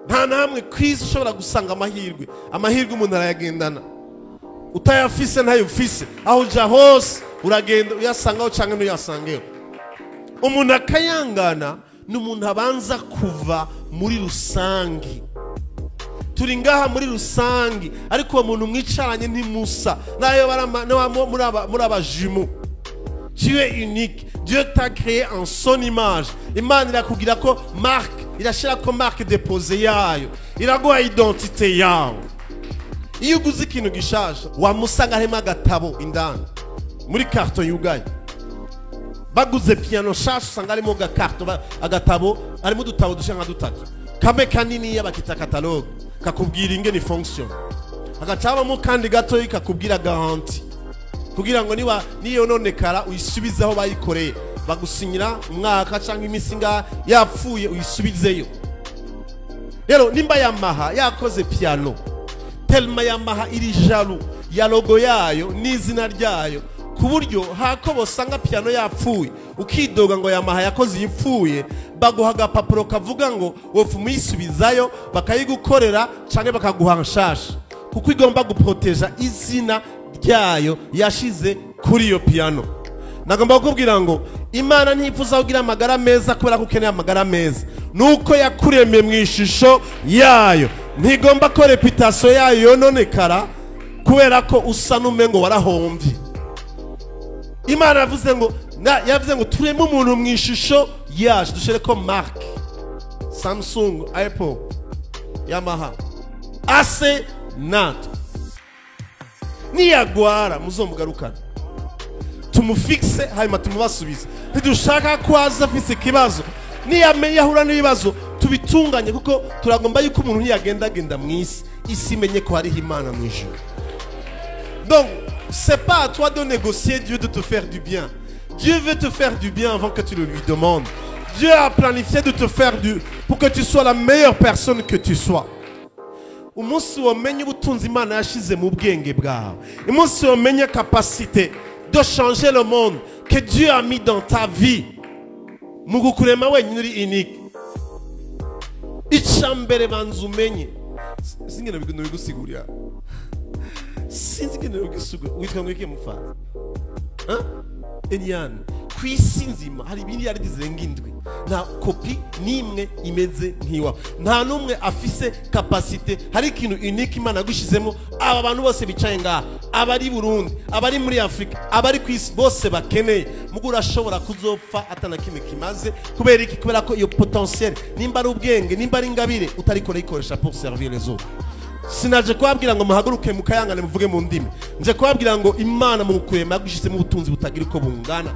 Nta namwe kwisi ushobora gusanga amahirwe. Amahirwe umuntu arayagendana, utayafise ntayo ufise. Aho uja hose uragenda uyasangaho canke ntuyasangeho. Umuntu akayangana ni umuntu abanza kuva muri rusangi. Turi ngaha muri rusangi, ariko uwo muntu mwicaranye ntimusa nayo muri abajumu. Tu es unique. Dieu t'a créé en son image. Imana irakugira ko marque, irashira ko marque déposée yayo, iraguha identité yawe. Iyo uguze ikintu gishasha wamusanga harimo agatabo indani muri carton yugaye. Baguze piano shasha usanga harimo agakarto, agatabo, harimo udutabo dushika nka dutatu. Kamwe kanini bakita catalogue, kakubwira ingene fonction. Hagacabamo kandi gatoyi kakubwira garantie, kugira ngo niba niyo nonekara uyisubize aho bayikoreye, bagusinyira umwaka cyangwa iminsi ingahe, yapfuye uyisubizeyo. Rero nimba Yamaha yakoze piano, tellement Yamaha iri jaloux ya logo yayo n'izina ryayo, ku buryo hako bosanga piano yapfuye ukidoga ngo Yamaha yakoze iyipfuye, baguha agapapuro kavuga ngo wopfa umuyisubizayo bakayigukorera canke bakaguha nshasha, kuko igomba guproteja izina ryayo yashize kuri iyo piano. Nagomba kukubwira ngo Imana ntifuza kugira amagara meza kubera ko ukeneye amagara meza, nuko yakuremye mu ishusho yayo. Ntigomba ko reputation yayo yononekara kubera ko usa n'umengo warahombye. Imana yavuze ngo yavuze ngo tureme umuntu mu ishusho yacu, dushyire ko marque Samsung, Apple, Yamaha, ase natwe. Niyagwara muzomugarukana tumufixe, hanyuma tumubasubize. Ntidushaka ko aza afise ikibazo, niyamenye ahura n'ibibazo tubitunganye, kuko turagomba yuko umuntu ntiyagendagenda mu isi, isi imenye ko hariho Imana mu ijuru. Donc c'est pas à toi de négocier Dieu de te faire du bien. Dieu veut te faire du bien avant que tu le lui demandes. Dieu a planifié de te faire du pour que tu sois la meilleure personne que tu sois. Umunsi wamenye ubutunzi Imana yashize mu bwenge bwawe, umunsi wamenye capacité de changer le monde que Dieu a mis dans ta vie, mu kukurema wenyine uri unique. Icambere banza umenye, singene bigusigurira, sinzi ingene bigusigurira. Witwa ngo iki mufana? Hein? Eliane, ku isi nzima hari miliyaridi zirenga 7, nta kopi n'imwe imeze nk'iwawe, nta n'umwe afise capacité. Hari ikintu unique Imana yagushizemo. Aba bantu bose bicaye ngaha, abari Burundi, abari muri Afrika, abari ku isi bose bakeneye. Mugo urashobora kuzopfa atana kimwe kimaze. Kubera iki? Kubera ko iyo potentiel, nimba ari ubwenge, nimba ari ingabire, utariko urayikoresha pour servir les autres. Sinaje kubabwira ngo muhaguruke mukayangane muvuge mu ndimi, nje kubabwira ngo Imana mu kurema yagushizemo ubutunzi butagira uko bungana.